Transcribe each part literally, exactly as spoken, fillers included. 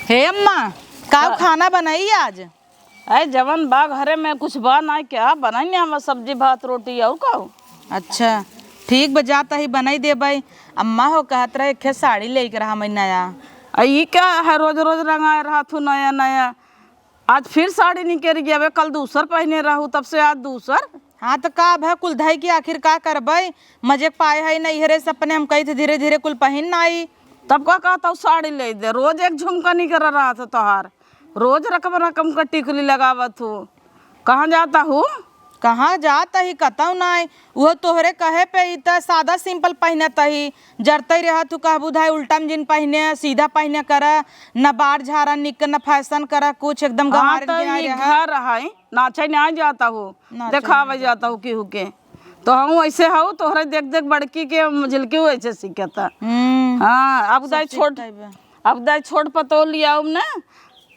हे अम्मा, काउ का? खाना बनाई आज? अरे जवन बा घरे में कुछ बा ना, क्या बनाई ने हम सब्जी भात रोटी और काउ? अच्छा, ठीक बा, जा तही बनाई देबई। अम्मा हो कहत रहे, एक ठे साड़ी लेके रहा मैं नया। आ, ई क्या है, रोज रोज रंगाए रहा तू नया नया? आज फिर साड़ी निकल गया बे, कल दूसर पहने रहू, तब से आज दूसर। हाँ, तो का भा कुल धई के आखिर का करबई? मजे के पाए है नैहरे से अपने, हम कही थे धीरे धीरे कुल पहिन आई। तब का कहता हूँ साड़ी ले दे, रोज एक झुमका निकर रहा था तोहार, रोज रकम रकम का टिकली लगावत हूँ। कहाँ जाता हूँ? कहाँ जाता ही, कतौ नाई। वो तोहरे कहे पे ई त सादा सिंपल पहिनत ही, जरतई रहा तू कहबू धाई उल्टा में जिन पहिने, सीधा पहिने कर, न बार झारा निक, न फैशन कर, कुछ एकदम हाँ, गंवार तो नियर ये रहा। घर है, नाचे ना जाता हो, नाचे देखावे ना जाता हो केहू के। तो हम ऐसे हऊ, तोहरे देख देख बड़की के मझिलकी ऐसे सीखता। हम्म, हाँ, अब दाई सबसे छोट, तैबे। अब दाई छोट पतोह लियाऊ ना,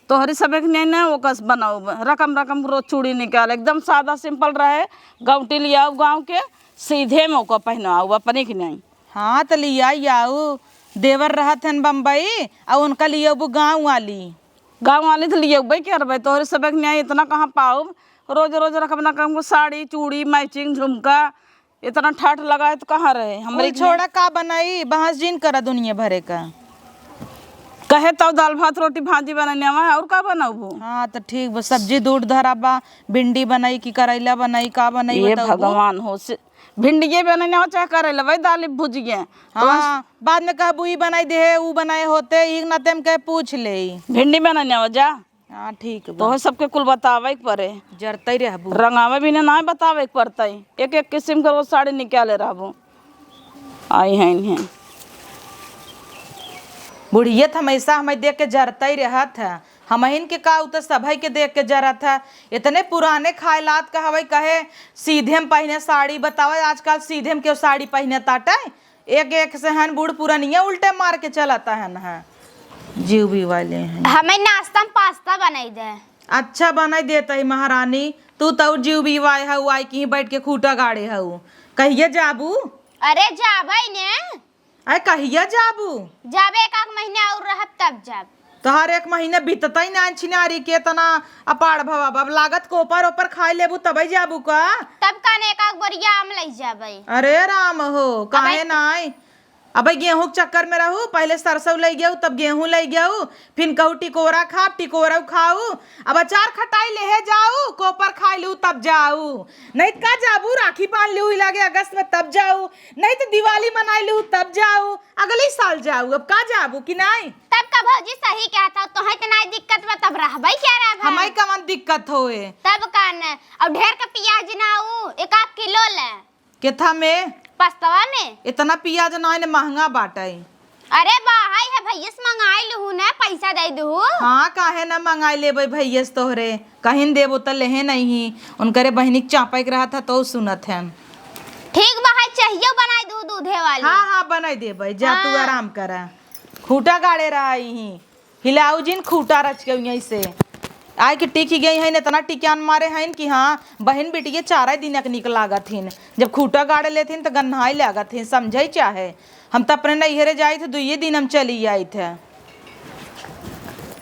तोहरी सबे के नहीं ना ओकस बनाऊ, रकम रकम रोज चूड़ी निकाल, एकदम सादा सिंपल रहे, गौटी लियाऊ गाँव के, सीधे में ओका पहनाऊ अपने के नहीं। हाँ, त लियाई आऊ, देवर रहत हन बम्बई, आ उनका लियबू गाँव वाली। गाँव वाली त लियबे करबे, तोहरे सबे के न्याय इतना कहाँ पाउब? रोज रोज रकम ना कम को साड़ी, चूड़ी, मैचिंग, झुमका, इतना ठाठ लगाए त कहाँ रहे? हमरे कुल के छोड़ा, का बनाई? बहस जिन करा दुनिया भरे का। कहे तब दाल भात रोटी भाजी बनाने आवा है, और का बनाबू? हाँ, त ठीक बा, सब्जी दूर धरा बा, भिंडी बनाई कि करैला बनाई, का बनाई ये बताऊ? भगवान हो, से भिंडिये बनाने आवा चाहे करैला, वही दाल भुजिए। तो हाँ, बाद में कहबू, "ई बनाई देहे, ऊ बनाए होते," ई नाते हम कहे पूछ ले। भिंडी बनाने आवा जा। हाँ, ठीक बा। तोहे सबके कुल बतावे के पड़े। जरतई रहबू। रंगावे भी ना, ना बतावे के पड़तई। एक एक किस्म के रोज साड़ी निकाले रहबू। आई हैं, हैं। बुढ़िया त हमेशा हमें देख के जरतई रहत है। हमहिन के का, उ त सभई के देख के जरत है। इतने पुराने खायलात का हवई, कहे सीधे में पहिने साड़ी। बतावा, आजकल सीधे में केहू साड़ी पहिने ताटे? एक एक से हन बूढ़ पुरनिया उल्टे मार के चलत हन, हैं। जीव भी वाले हैं। हमें नाश्ता में पास्ता बनाई दे। अच्छा बनाई देत ही महारानी, तू तो जीव भी वाए हऊ, आई की बैठ के खूटा गाड़े हऊ। कहिया जाबू? अरे जाबे ने। अरे कहिया जाबू? जाबे एक आध महीने और रहब तब जाब। तोहार एक महीना बीततई ना छिनारी के, तना अपार भवा। अब लागत कोपर ओपर खाए लेबू तबे जाबू का? तब काने एक आध बोरिया आम लई जाबे। अरे राम हो, काहे अबे नाई? अबे गेहूं के चक्कर में रहू, पहले सरसों लई गऊ, तब गेहूं लई गऊ, फिन कहू टिकोरा खाब, टिकोरा खाऊ, अब अचार खटाई लेहे जाऊ, कोपर खाई लू तब जाऊ। नहीं त का जाबू, राखी बांध लू ई लागे अगस्त में तब जाऊ, नहीं त दिवाली मनाई लू तब जाऊ, अगली साल जाऊ, अब का जाबू कि नाई? तब का भौजी सही कहत हऊ, तोहे त नाई दिक्कत बा, तब रहबे क्या रहबे? हमाई कवन दिक्कत होए? तब का न, अब ढेर के पियाज ना ऊ, एक आध किलो ले। केथा में? पस्तवा में। इतना पियाज ना ने महंगा बाटे। अरे बा, हाय है भैया से मंगाई लूहू ना, पैसा दे दू। हाँ, काहे ना मंगाई लेबे भैया से तोहरे, कहीं देबो त लेहे नहीं, उनकरे बहिनी के चापे के रहत है तो सुनत है। ठीक बा, है चाहिए बनाई दू दूधे वाली। हाँ, हाँ, बनाई देबे, जा तू हाँ। आराम करा, खूटा गाड़े रहा ही। हिलाऊ जिन खूटा रच के उइहीं से। आइ के टिकि गई हइन, एतना टिक्यान मारे हइन कि हाँ, बहिन बिटिये चारै दिनक निक लागत हिन। जब खूटा गाड़े लेथिन त गन्हाइ लागत हिन, समझै चाहे। हम त अपने नैहरे जाइत ह, दुइये दिन हम चली आइत ह।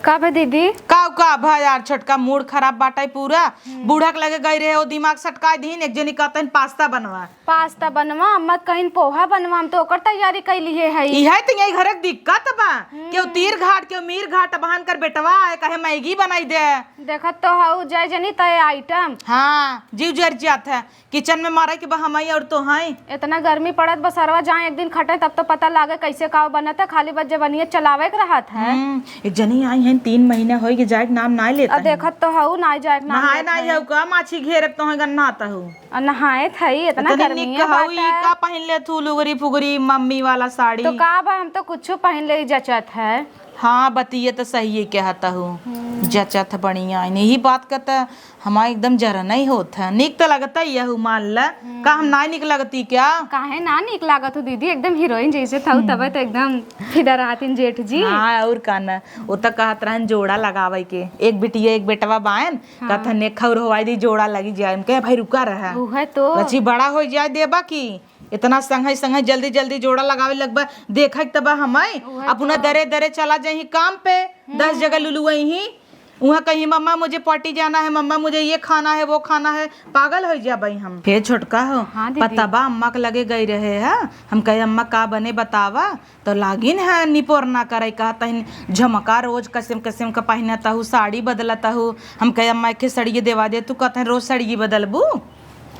का भा दीदी? का, का भा यार, छोटका मूड खराब बाटै पूरा। हम्म। बूढ़ा के लगे गई रहे, ओ दिमाग सटकाइ दिहिन, एक जनी कहतहिन पास्ता बनवा। पास्ता बनवा, अम्मा कहिन पोहा बनवा, हम तो ओकर तैयारी कइ लिहे हई। इहै त यही घरे क दिक्कत बा। हम्म। केहू तीर घाट, केहू मीर घाट, बहान कर बेटवा है, कहे मैगी बनाई दे। देखत तो हऊ, जय जनी तय आइटम। हाँ, जीव जर जात है। किचन में मारे के बा हमई और तो हैं। इतना गर्मी पड़त बा, सरवा जाए एक दिन खटे, तब तो पता लागे कैसे का बनत है। खाली बस जवनिया चलावे के रहत है। हम्म, एक जनी आई हैं, तीन महीना होई के जाए के नाम नाय लेत आ, हैं। देखत तो हऊ, नाय जाए के नाम नहाए लेत नाय हैं। हऊ का, माछी घेरत तो हैं, गन्नात हऊ। आ, नहाए थई, इतना इतनी गर्मी निक हऊ, ई बाटे। का पहिन ले थू लुगरी फुगरी मम्मी वाला साड़ी? तो का बा, हम तो कुछो पहिन ले जचत है। हाँ, बतिये तो सही है कहत हऊ। हम्म। जचत है बढ़िया, इन्हें ही बात का त हमार एकदम जरना ही होत है। निक तो लगता ही है, हऊ मान ले। हम्म। का हम ना निक लगती क्या? काहे ना निक लागत हो दीदी, एकदम हीरोइन जैसे थऊ, हम्म। तबे तो एकदम फिदा रहतिन जेठ जी। हाँ, और का ना, वो तो कहत रहन जोड़ा लगावे के, एक बिटिया एक बेटवा बायन, हाँ। कहत हन, "एक खौर होवाई दी, जोड़ा लगी जाए।" हम कहे, "भाई, रुका रहा।" उहे तो। लची बड़ा हो जाए देबा की, इतना संघई संघई जल्दी जल्दी जोड़ा लगावे लगबा, देखा तबा हमई उहे अपना तो। दरे दरे चला जाई काम पे, दस हम्म। जगह लुलुआई ही। उहाँ कहीं, "मम्मा, मुझे पॉटी जाना है, मम्मा, मुझे ये खाना है, वो खाना है।" पागल होइ जाबई हम। हे छोटका हो, हाँ दीदी। पता बा अम्मा के लगे गई रहे है, हम कहे, "अम्मा, का बने बतावा?" तो लागिन है निपोरना करे, कहत हन, "झमका रोज किसिम किसिम का पहिनत हऊ, साड़ी बदलत हऊ।" हम कहे, "अम्मा, एक ठे सड़िए देवा दे।" तू कहत हन, "रोज सड़िए बदलबू?"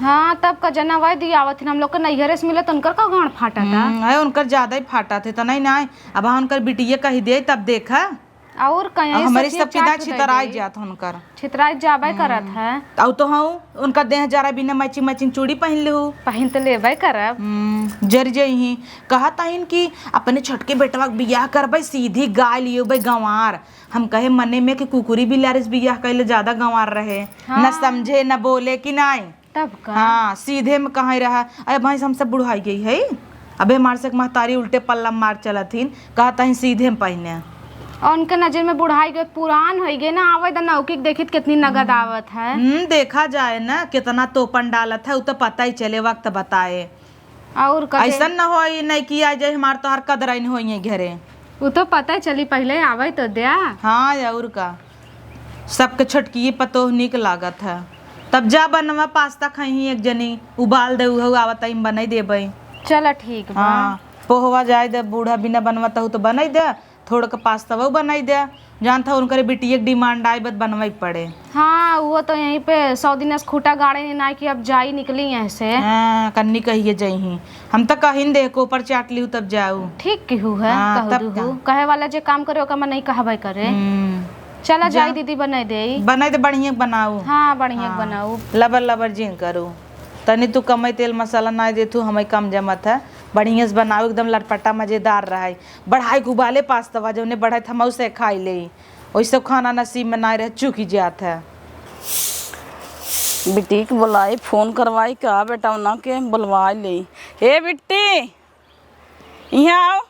हाँ, तब का जना वही दी आवत हिन, हम लोग के नैहरे से मिले तो उनकर का गांड फाटा था। हम्म, है, उनकर ज्यादा ही फाटा थे, तो नहीं ना, अब हम उनकर बिटिया कही दे, तब देखा। और कहीं अब हमरे सब के छितराई जात उनकर। छितराई जाबे करत है। हम्म। अउ तो हऊ, उनका देह जरा बिना matching matching चूड़ी पहिन लेहू। पहिन तो लेबे करब। हम्म, जर जइही। कहत हइन कि अपने छोटके बेटवा के बियाह करबे सीधी गाय लियोबे गंवार। हम कहे मने में कि कुकुरी बिलारी से बियाह कइले ज्यादा गंवार रहे। हाँ। न समझे, न बोले कि नाई। तब का? हाँ, सीधे में कहइ रहा, "अरे भैंस, हम सब बुढ़ाई गई है, अबे हमार से एक महतारी उल्टे पल्ला मार चलत हिन, कहत हइन सीधे में पहिने।" और उनके नजर में बुढ़ाई गई, पुरान होइ गए ना, आवे द नौकी के देखित कितनी नगद आवत है। हम्म, देखा जाए ना, कितना तोपन डालत है, उ तो पता ही चले, वक्त बताए। और कदे ऐसन न होई, नहीं कि आ जाए हमार तोहार कदरैन होइए घरे। उ तो पता चली, पहिले आवे तो द्या। हाँ, और का। सबके छोटकी पतोह नीक लागत है। तब जा बनवा, पास्ता खइही एक जनी, उबाल दे, उहउ आवत, हम बनाई देबे। चला ठीक बा। हाँ, पोहवा जाए दे, बूढ़ा बिना बनवा तहु तो बनाई दे, थोड़ा के पास्ता वो बनाई दे। जानत ह उनकरे बिटिया के demand आई, बत बनवाई पड़े। हाँ, वो तो यहीं पे सौ दिन से खूटा गाड़े नहीं ना कि अब जाई निकली यहाँ से। हाँ, कन्नी कहिए जइही। हम तो कहिन दे, कोपर चाट लिहू तब जाऊ। ठीक किहू है, हाँ, कह तब दिहू। का? कहे वाला जे काम करे, ओका मन नहीं कहबे करे। हम्म। चला जा। जाई दीदी, बनाई दे। बनाई दे, बढ़िया बनाऊ। हाँ, बढ़िया हाँ। बनाऊ। लबर लबर जिन करू। तनी तू कमई तेल मसाला ना देथू, हमें कम जमत है। बढ़िया से बनाऊ, एकदम लटपटा मजेदार रहे। बढ़ाई के उबाले पास्तवा, जौने बढ़त हम उसे खाई ले। ओइसे खाना नसीब में नाय रहे, चुकि जात है। बिट्टी के बोलाई, फोन करवाई का, बेटौना के बोलवाई ले। ए बिट्टी, इहाँ आओ।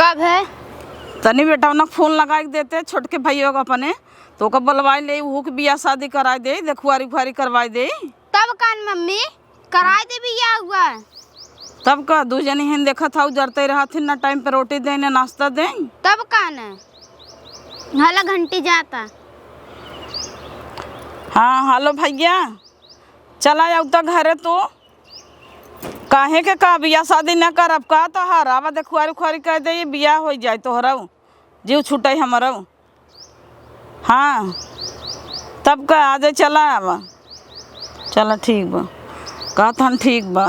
कब है? तनी बेटौना के फोन लगाई के देते, छोटके भइया के अपने, तो ओका बोलवाई ले, उहू के बियाह शादी कराई दे, देखुआरी उखुआरी करवाई दे। तब कान मम्मी? कराई दे बियाह हुआ। तब का, दू जनी हिन देखत हऊ, जरते रहत हिन, ना टाइम पे रोटी दें, ना नाश्ता दें। तब का न? हाला घंटी जाता। हाँ, हेलो भइया, चला आऊ त घरे तू। काहे के का, बियाह शादी ना करब का तोहार? आवा देखुआरी उखुआरी कह दे, बियाह होइ जाए तोहरऊ, जीव छूटे हमरऊ। हाँ, तब का, आ जाए, चला आवा। चला, ठीक बा। कहत हन, ठीक बा।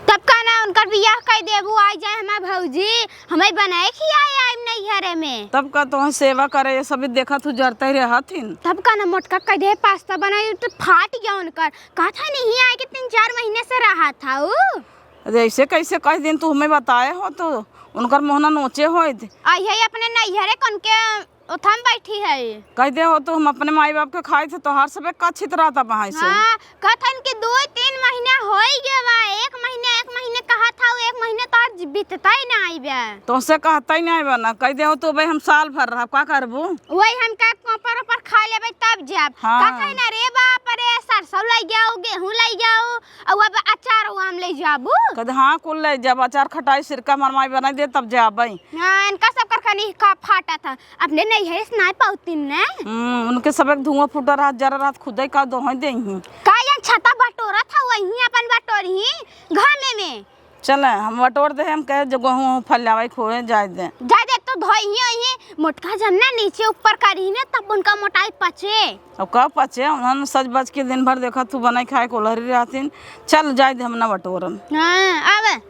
तब का ना, उनकर बियाह कइ देबू, आइ जाए हमार भौजी, हमें बनाए खियाए आइम नैहरे में। तब का, तोहर सेवा करे, ये सब देखत हू, जरते रहत हिन। तब का ना, मोटका कह दे, पास्ता बनाई, तो फाट गया उनकर। कहत है, नहीं आए के तीन चार महीने से रहा था ऊ। अरे, ऐसे कैसे कह दिन तू हमें बताए हो, तो उनकर मोहना नोचे होइत। आई है अपने नैहरे कन के ओथम बैठी है। कह दे हो तो हम अपने माई बाप के खाई थे, तोहार सबे का छितराता बहाई से। हाँ, कहत हन कि दो तीन महीना होई गया बा, एक महीने, एक महीने कहत हऊ, एक महीने तो आज बीतता ही ना आई बा। तोसे कहता ही ना आई बा ना, कह दे हो तो भाई हम साल भर रहब, का करबू? वही हम का कोपर ओपर खा लेबे तब जाब। हाँ। कहत है ना, रे बाप रे, सरसों लइ जाओ, गेहूं लइ जाओ, अउ अब अचार आम लइ जाबू? कह दे, हाँ, कुल लइ जाब, अचार खटाई सिरका हमार माई बनाई दे तब जाबे। हाँ, इनका सब कर खानी का फाटा था। अपने नैहरे से नाय पाउतिन ने। हम्म, उनके सब एक धुआं फूटा रहत, जरा रहत, खुदे का दोहे देही। का ये छता बटोरा था, वही अपन बटोरही घामे में। चले, हम बटोर दे, हम कहे जो गेहूं वहूं फल जावे खोए जाए दे। जाए दे तो धोई ही, ही मोटका जब ना नीचे ऊपर करी ने तब उनका मोटाई पचे। अब का पचे, उन्हन सज बज के दिन भर देखा तू बनाई खाए कोलहरी रहतिन। चल जाए दे, हम ना बटोरम। हाँ, आवे।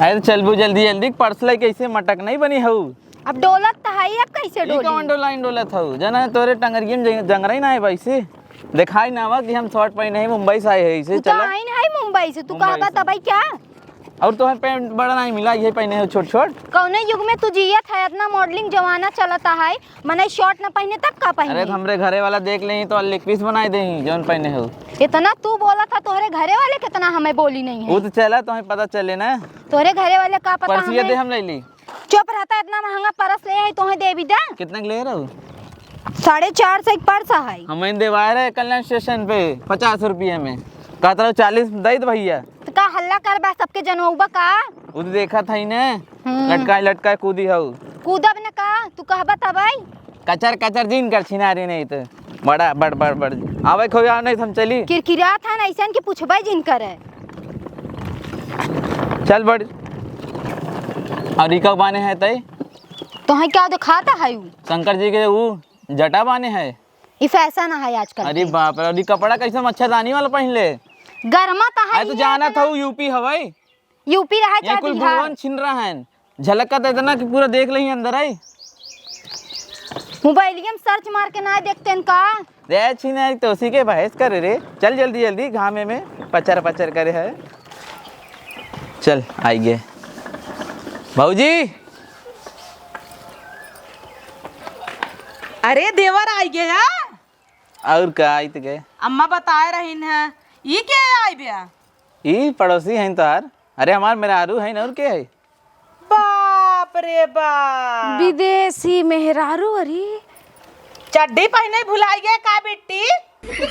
अरे चलबू जल्दी जल्दी, पर्स लइके ऐसे मटक नहीं बनी हऊ। अब डोलत त हई, अब कैसे ई डोली? कौन डोलाइन डोलत हऊ? जना तोरे टंगरिये में जंग-, जंगरई ना है वैसे। देखाई ना आवा कि हम शर्ट पहिने हैं, मुंबई से आए हैं, इसे उ त चला। आइन है मुंबई से, तू मुंबई कहबा से। तबई क्या? और तोहर पैंट बड़ा नहीं मिला, ये पहिने हो छोट छोट। कौने युग में तू जियत है, इतना मॉडलिंग जमाना चलता है, मने शर्ट ना पहिने तब का पहिने? अरे, तो हमरे घरे वाला देख लेही तो लेग पीस बनाई देही, जौन पहिने हो। इतना तू बोला था, तोहरे घरे वाले कितना हमें बोली नहीं है। वो तो चला, तुम्हें पता चले ना। तोहरे घरे वाले का पता परसिया हमें? दे हम ले ली। चुप रहता, इतना महंगा परस ले आई, तोहे देबी दा। कितना के ले रहू? साढ़े चार सौ के पर्स है। हम देवाए रहे कल्याण स्टेशन पे पचास रुपये में, कहत रहो चालीस दे दे भैया। तो का हल्ला करबा, सबके जनउबा का? वो तो देखत है ने, हम्म। लटकाए लटकाए कूदी हऊ। कूदब न का, तू कहबा तबई। कचर कचर जिन कर छिनारी नहीं तो बड़ा बड़ बड़ बड़ आवे खोया नहीं तो हम चली। किरकिरात है ना ऐसन कि पूछबे जिन करे। चल बड़। और ई का बाने है तई? तो है क्या दिखाता है उ? शंकर जी के उ जटा बाने है। ई फैशन है आजकल अरे के। बाप रे, और ई कपड़ा कैसे मच्छरदानी वाला पहन ले? गरमा तो है अरे तू ही है जानत इतना। हऊ यूपी हवई। यूपी रहा ये चाहे कुल बिहार। भगवान छिन रहा है। झलकत इतना कि पूरा देख लेही अंदर आई। मोबाइलिया में सर्च मार के ना देखते हैं का? रे छिन आई तो उसी के बहस करे रे। चल जल्दी जल्दी घामे में पचर पचर करे है। चल आई गे भौजी। अरे देवर आई गया। और का आई तो गए। अम्मा बताए रहीन है। ई के आई बे? ई पड़ोसी हैं तोहार। अरे हमार मेहरारू हैं और के है? बाप रे बाप। विदेशी मेहरारू अरे। चड्डी पहने भुलाई गए का बिट्टी?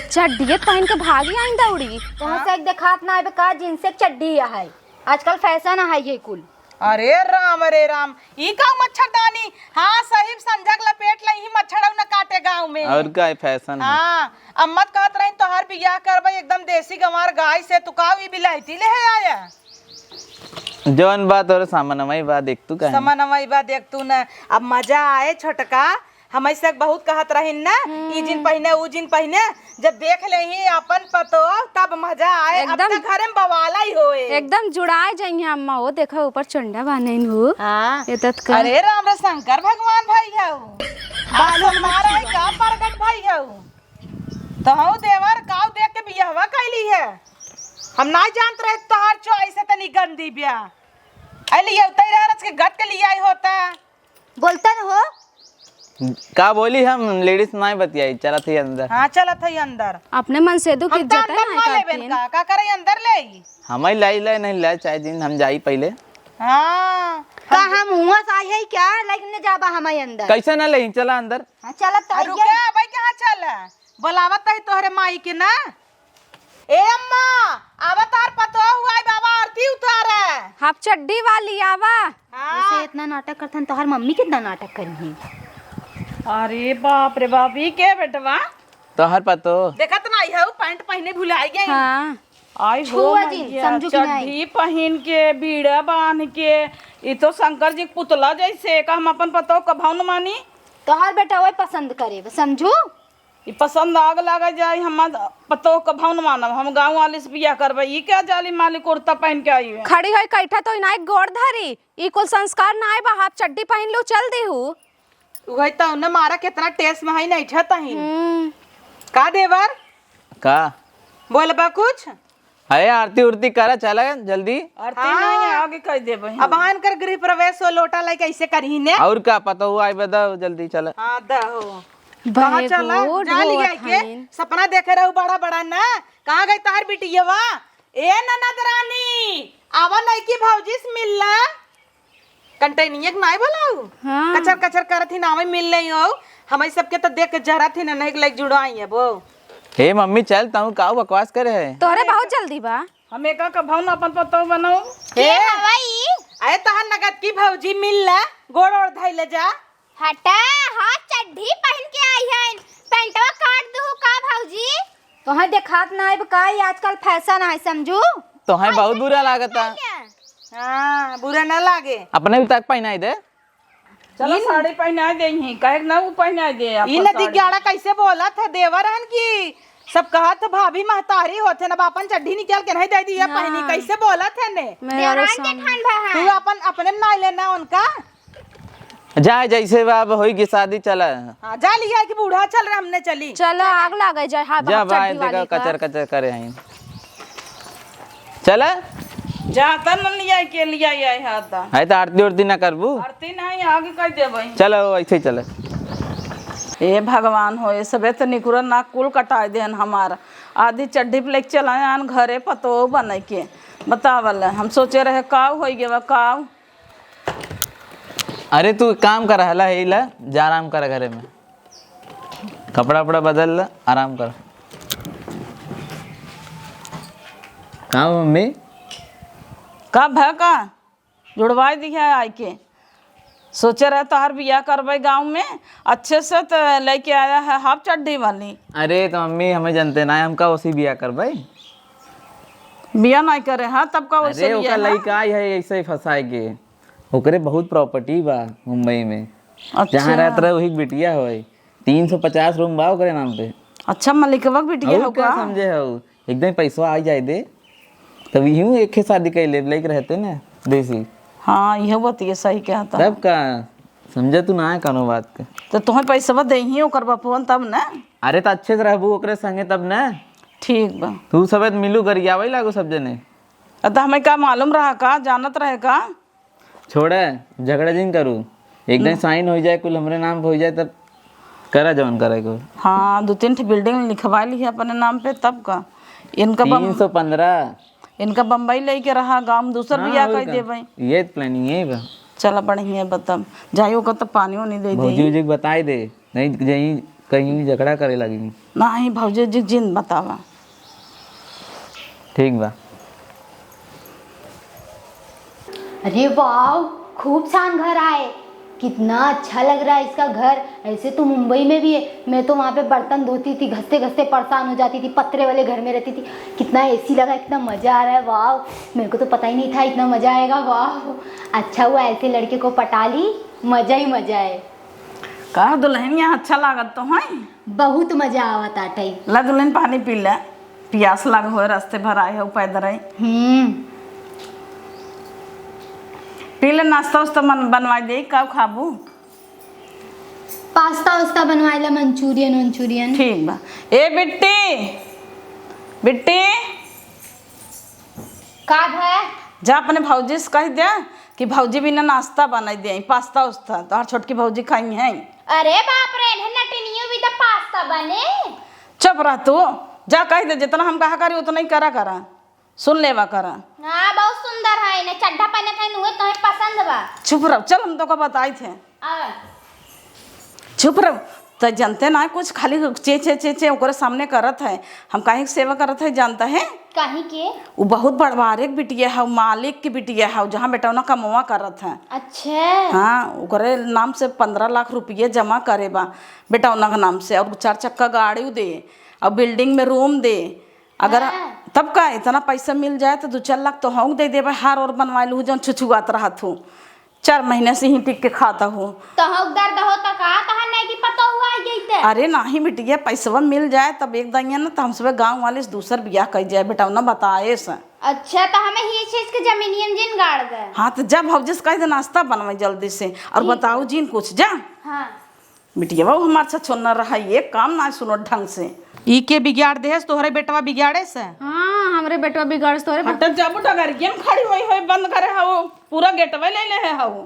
चड्डिये पहन के भागी आई दौड़ी। तोहसे एक देखात ना आवे का जींस से चड्डी है। आजकल फैशन है ये कुल। अरे राम रे राम, ई का मच्छरदानी? हाँ, सही संझक लपेट ले, ही मच्छरऊ न काटे गाँव में। और का है फैशन है? हाँ, अम्मा त कहत रही तोहर बियाह करबे एकदम देसी गंवार गाय से, तू का ई बिलायती ले है आया? जौन बात और सामानवाई बा देख तू का है? सामानवाई बा देख तू न। अब मजा आए छोटका, हम ऐसे बहुत कहत रहिन ना, ई जिन हम्म। पहिने, ऊ जिन पहिने, जब देख लेही अपन पतोह, तब मजा आए। अब एकदम, तक घरे में बवाला ही होए। एकदम जुड़ाए जाइए अम्मा, वो देखो ऊपर चंडा बान्हन हो। हाँ। ये तत का। अरे राम रे शंकर भगवान भाई हऊ। बालू हमारा है का प्रगट भाई हऊ। तो हऊ देवर काऊ देख के बियाहवा कैली है। हम ना जानत रहे तोहार चो ऐसे तनी गंदी बिया। अली ये उतई रह रच के गत के लिए आई होता। बोलता न हो। का बोली हम लेडीज नाई बतियाई, चलत ही अंदर। हाँ, चलत ही अंदर। अपने मन से दुख हम इज्जत है ना लेबेन का, का करे अंदर ले? हमारी लाई लाई नहीं लाई, चाहे दिन हम जाई पहले। हाँ। का हम हुआ से आई है क्या? लेकिन जाबा हमारे अंदर। कैसे ना ले, चला अंदर। हाँ, चलत तो रुके, भाई कहाँ चल? बोलावत ही तोहरे माई के ना। ए अम्मा, आवा तार पतोह हुआ है, बाबा आरती उतारे। हाफ चड्डी वाली आवा। हाँ। वैसे इतना नाटक करथन, तोहर मम्मी कितना नाटक करी है। अरे बाप रे बाप, ई के बेटवा? तोहर पतोह। देखत नाई है, पैंट पहने भुलाई गई। हाँ। आई हो छुआ जी, मैया, समझू कि नहीं? चड्ढी पहिन के, बीड़ा बांध के, ई तो शंकर जी के पुतला जैसे, का हम अपन पतोह कभौ न मानी? तोहर बेटा वही पसंद करे, समझू? ई पसंद आग लागे जाई, हम पतोह कभौ न मानब, हम गाँव वाली से बियाह करबे। ई क्या जाली माली कुर्ता पहन के आई है? खड़ी होई कैठा तो इनाई गोड़ धरी, ई कुल संस्कार ना आए बा, हाफ चड्डी पहन लू चल दी हूँ। उहे तो न मारा कितना टेस में है, नहीं ठता ही। हम्म। का देवर? का? बोलबा कुछ? अरे आरती उरती करा, चला जल्दी। आरती हाँ। नहीं है, आगे कह देबे। अब आन कर गृह प्रवेश हो, लोटा लेके ऐसे करही ने। और का पता हुआ, आई बता जल्दी चला। हाँ, द हो। कहाँ बहे चला? गोड़ जा लिया रोवत के। हइन। सपना देखे रहू बड़ा बड़ा ना। कहाँ गई तोहर बिटियवा? ए ननद रानी, आवा नइकी भौजी से मिल ला। कंटैनिया के नाई बोलाऊ? हाँ। कचर कचर करत ही नावे मिल नहीं हो। हमई सबके तो देख के जरत ही ना, नहीं लाइक जुड़ाई है वो। हे मम्मी चल, तू का बकवास करे है? तोहरे बहुत जल्दी बा। हम एका कभौ ना अपन पतोह बनाऊ। के हवाई? अरे तहार नगद की भौजी मिल ला, गोड़ ओड़ धइले जा। हटा, हाँ चड्ढी पहिन के आई है, पैंटवा काट दू का भौजी? तोहे देखात ना आइब का, ई आजकल फैशन है, समझू? तोहे बहुत बुरा लागता। हाँ, बुरा ना लागे। अपने भी तक पहिनाई दे। चलो, इन साड़ी पहिनाई दे ही, काहे ना उ पहिनाई दे ई अपन नदी साड़ी। ग्याड़ा कैसे बोलत है देवर हन की? सब कहत है भाभी महतारी होत है, ना बापन चड्ढी निकाल के नहीं दे दी है ना। पहिनी, कैसे बोलत है ने? मैं देवरान और जेठान भा है। तू अपन, अपने में ना लेना उनका। जा, जैसे बा, अब होई गई शादी, चला। हाँ, जा लिया कि बूढ़ा चल रहा, हमने चली। चलो, आग लागे जाए, हाँ, जा बाप भाई, चड्ढी वाली देखा, का। कचर कचर करे हैं। चला। जाता न लिया के लिया आए हाथा। है तो आरती उरती ना करबू? आरती नहीं, आगे कह देबे। चलो, ऐसे ही चला। ए भगवान हो, ये सबे तो निकुरा नाक कुल कटाए देन हमार। आधी चड्ढी पे लेके चला आन घरे पतोह बने के। बतावल, हम सोचे रहे काव होई गेवा, काव। अरे तू काम कर, हला है ला, जा आराम कर घरे में। कपड़ा उपड़ा बदल ल, आराम कर। का हो मम्मी? का भा का? जुड़वाई दिया आइके। सोचे रहे तोहर बियाह करबै गाँव में, अच्छे से त लइके आया है हाफ चड्ढी वाली। अरे तो मम्मी, हमें जनते ना है, हम का ओसी बियाह करबै? बियाह नहीं करे, हाँ, तब का ओसे अरे बियाह ओका ना? लइका आई है ऐसे ही फंसाए के। ओकरे बहुत प्रॉपर्टी बा मुंबई में। अच्छा। जहाँ रहत रहे वही के बिटिया होय। तीन सौ पचास रूम बा ओकरे नाम पे। अच्छा, मलिकवा के बिटिया और हो का का? समझे हो? एकदम पैसवा आ जाए दे, तब यूं एक ही शादी कर ले, लाइक रहते ना देसी। हाँ, यह बात ये सही कहता। तब का समझे तू ना है कानो बात के। तो तुम्हें पैसवा दे ही ओकर बापुअन तब ना। अरे तो अच्छे से रहबू ओकरे संगे तब ना। ठीक बा। तू सबे मिलू गरियावे लागो सब जने। अ, तो हमें का मालूम रहा का, जानत रहे का? छोड़े, झगड़ा जिन करू। एक दिन हम्म। साइन हो जाए, कुल हमरे नाम पे हो जाए, तब करा जवन करे को। हाँ, दो तीन ठे बिल्डिंग लिखवा ली है अपने नाम पे, तब का। इनका बम-, तीन सौ पन्द्रह। इनका बम्बई लेके रहा, गाँव में दूसर हाँ, बियाह और कर का? देबै। ये प्लानिंग है बा। चला, बढ़िया है, बा तब। जाई ओकर तब पानी वानी दे भौजी देई। उजी के बताई दे, नहीं जाई कहीं झगड़ा करे लगी। नहीं, भौजी उजी जिन बतावा। ठीक बा। अरे वाह, खूब शान घर आए, कितना अच्छा लग रहा है इसका घर। ऐसे तो मुंबई में भी है, मैं तो वहाँ पे बर्तन धोती थी, घसते घसते परेशान हो जाती थी, पतरे वाले घर में रहती थी। कितना एसी लगा है, कितना मजा आ रहा है, वाह। मेरे को तो पता ही नहीं था इतना मजा आएगा, वाह। अच्छा हुआ ऐसे लड़के को पटा ली, मजा ही मजा है। का दुल्हनिया, अच्छा लागत तो है? बहुत मजा आवत आटई। ला दुल्हन, पानी पी ले, पियास लाग होए, रास्ते भर आए हो पैदल आई। हम्म। पी ले, नाश्ता उस्ता मन-, बनवाई दे, का खाबू? पास्ता उस्ता बनवाई ला, मंचूरियन वंचूरियन। ठीक बा। ए बिट्टी, बिट्टी। का भा? जा अपने भौजी से कह दे कि भौजी बिना नाश्ता बनाई दे, पास्ता उस्ता, तोहर छोटकी भौजी खाई हैं। अरे बाप रे, इन्हें नटनियों भी तो पास्ता बने। चुप रह तू, जा कह दे, जितना हम कहा करी उतना ही करा करा, सुन लेवा करा। हाँ, बहुत सुंदर है, इन्हें चड्ढा पहने थे, उहे तुम्हें पसंद बा। चुप रह, चल हम तो का बताई थे। आवा। चुप रहो, त जनते ना कुछ, खाली चे, चे, चे, चे ओकरे सामने करत है। हम काहे के सेवा करत है जानता है? काहे के? उ बहुत बड़वारे के बिटिया है, मालिक के बिटिया है, जहाँ बेटौना कमवा करत है। अच्छा। हाँ, ओकरे नाम से पन्द्रह लाख रुपये जमा करे बा बेटौना के नाम से, और चार चक्का गाड़ी दे, और बिल्डिंग में रूम दे। अगर हाँ। तब का इतना पैसा मिल जाए तो दो चार लाख तो हम दे देबे, हार और बनवा लू जौन छुछुआत रहत हो। चार महीने से ही टिक के खाता हो। तोहक दर्द हो त का? तोहर नैकी पतोहू आ गई ते? अरे नाही बिटिया, पैसवा मिल जाए तब एक दाइया ना, तो हम सब गाँव वाले से दूसर बियाह कर जाए, बेटौना बताए से। अच्छा, तो हमें ही चीज के जमीनियन जिन गाड़ दे। हाँ, तो जब भौजी से कह दे नाश्ता बनवाई जल्दी से, और ठीक बताओ है। जिन कुछ जा। हाँ। बिटिया, वो हमार छछोन्ना रहा, ये काम ना सुनो ढंग से। ई के बिगाड़ देहस? तोहरे बेटवा बिगाड़े से? हाँ, हमरे बेटवा बिगाड़े से, तोहरे हट, जाबू डगरिया में खड़ी होई होई बंद करे हऊ, पूरा गेटवे ले ले है हऊ।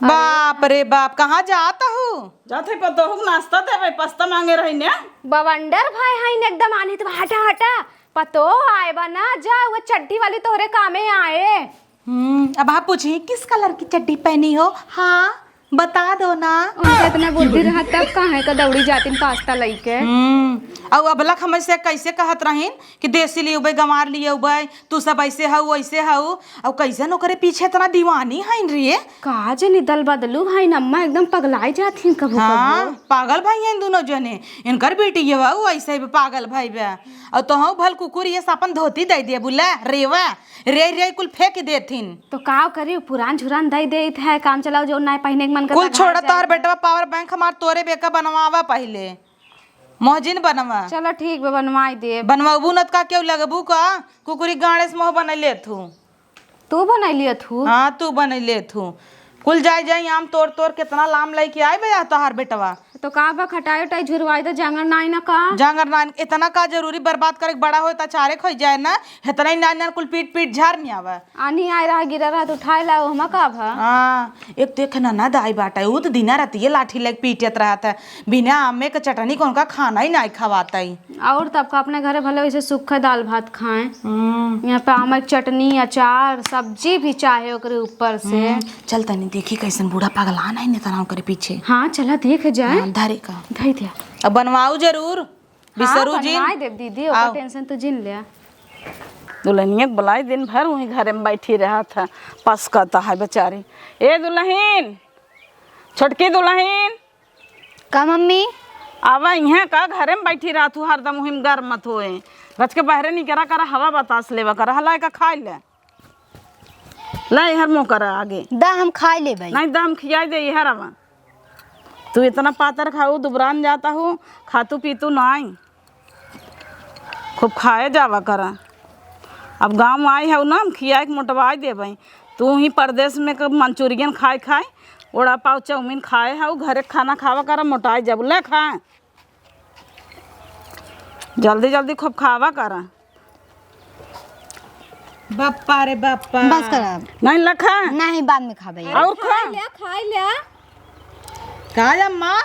बाप रे बाप, कहाँ जात हऊ? जात है पतोहू के नाश्ता देवे, पास्ता मांगे रही ने। बवंडर भाई हईन एकदम आन्ही तो हटा हटा, पतोह आए बा ना, जा वो चड्ढी वाली तोहरे कामे आए। हम्म, अब आप पूछिए किस कलर की चड्ढी पहनी हो? हाँ, बता दो ना। उनका इतना बुद्धि रहा तब काहे का दौड़ी जातिन पास्ता लइके। हम्म, अउ अबलक हमसे कैसे कहत रहिन कि देसी लियउबे, गंवार लियउबे, तू सब ऐसे हऊ, वैसे हऊ, अउ कैसन ओकरे पीछे इतना दीवानी हईन रे। का जनी दल बदलू हईन अम्मा, एकदम पगलाई जात हिन कभू हाँ, कभू। पागल भई हईन दुनो जने, इनकर बेटी ये बा, उ ऐसे बा, पागल भई बा। अउ तोहू भल कुकुर ये से अपन धोती दे दिए बुला, रेवा, रे रे कुल फेंक देथिन। तो का करी, पुरान झुरान दे देत है, काम चलाओ जो ना पहने के मन करता कुल छोड़ा, तोहर बेटवा पावर बैंक हमार तोरे बेका बनवावा पहिले। मोहजिन बनवा। चलो ठीक बा, बनवाई देब। बनवाबू न त का केहू लगबू का? कुकुरी गाड़े से मोह बनैले थू। तू बनैलियो थू? हाँ, तू बनैले थू। कुल जाई जाई आम तोड़ तोड़ केतना लाम लइके आई बे तोहार बेटवा। तो का बा, खटाई उटाई झुरवाई तो जांगर नाई ना का? जांगर नाई, इतना का जरूरी बर्बाद करे के, बड़ा होए त अचारे खोई जाए ना, इतना ही नान नान कुल पीट पीट झार नहीं आवे। आनी आए रहा, गिरा रहा तो उठाए ला, ओहमा का भा? हाँ, एक तो एक ना ना दाई बाटा, उ तो दिना रात ये लाठी लेके पीटत रहत है, बिना आमे के चटनी को उनका खाना ही नहीं खवाता ही। और तब का अपने घरे भले वैसे सूखा दाल भात खाएं, हम्म। यहाँ पे आम के चटनी, अचार, सब्जी भी चाहे ओकरे ऊपर से। हम्म, चल तनी देखी कैसन बूढ़ा पगलान है नेतना ओकरे पीछे। हाँ, चला देख जाए। हाँ, धरी का? धई दिया। अब बनवाऊ जरूर, हाँ, बिसरू जिन। बनवाए देब दीदी, ओकर आओ। Tension तू जिन ले। दुल्हनिया के बुलाई, दिन भर वहीं घरे में बैठी रहत है, पसकता है बेचारी। ए दुल्हन, छोटकी दुल्हन। का मम्मी? आवा इहाँ का, घरे में बैठी रहत हूँ, हरदम वहीं में गरमत होए। गच के बहरे निकरा करा, हवा बतास लेवा करा, हला का खाई ले। ला, इहर मुँह करा आगे। दा, हम खाई लेबै। नहीं, दा, हम खियाई दे, इहर आवा। तू इतना पातर खाऊ, दुबरान जाता हूँ, खातू पीतू नाई। खूब खाए जावा करा। अब गाँव आई हऊ ना, हम खियाए के मोटवाई देबै। तू ही परदेस में क-, मंचूरियन खाए खाए, वड़ा पाव, चाउमीन खाए हऊ, घरे के खाना खावा करा, मोटाई जाबू। ले खा। जल्दी जल्दी खूब खावा करा। बप्पा रे बप्पा। बस करा। नहीं लखा। नहीं, बाद में खाबे। अरे और खा। खा लिया, खा लिया। का अम्मा?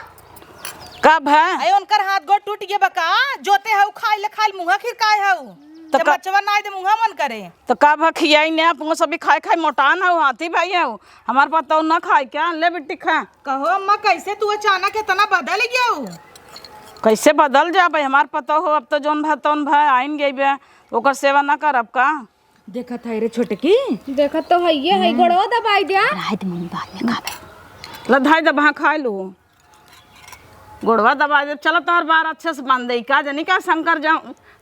का भा? अरे उनकर हाथ गोड़ टूट गया बा का? जोते हऊ खाई ले, खाई ले, मुँहा खिर काय हऊ? तो जब का बचवा ना आए तो मुँहा मन करे। तो का भा खियाई ने आप, सभी खाए खाए मोटान हऊ, हाथी भाई हऊ। हमार पतोह ना खाए क्या? ले बिट्टी खा। कहो अम्मा, कैसे तू अचानक इतना बदल गया हो? कैसे बदल जाबे? हमार पतोह हो, अब तो जौन भा तौन भा आइन गई बे, ओकर सेवा ना करब का? देखत है रे छोटकी। देखत तो है, ये है, हम्म। गोड़वा दबाई द्या। रहे दे मम्मी, बाद में खाबे। ला धाई दबा खाए लो। गोड़वा दबाई दे, चलो तोहर बार अच्छे से बांध दे। का जानी का शंकर जाऊं,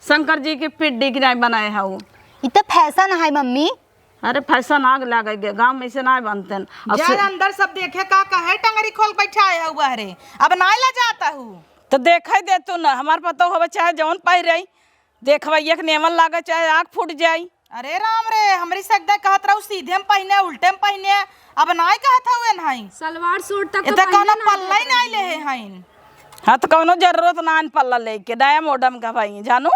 शंकर जी की पिड्डी की नहीं बनाए है वो। इ तो fashion है मम्मी। अरे fashion आग लागे गे, गाँव में से ना बनते हैं। अब जा से अंदर सब देखे का कहे टंगरी खोल बैठा है हुआ रे। अब ना ला जाता हूँ। तो देखे दे तू ना, हमार पतोह होवे चाहे जौन पहिरे, देखवैया के नेमन लागे चाहे आँख फूट जाई। अरे राम रे, हमरी सकदा कहत रहू सीधे में पहिने, उल्टे में पहिने, अब नाय कहत हवे नाई। सलवार सूट तक तो एते कौनो पहिने ना पल्ला ही देत नाय रही। लेहे हईन। हाँ, तो कौनो जरूरत ना हन पल्ला लेके, नया modern का भाई, जानू?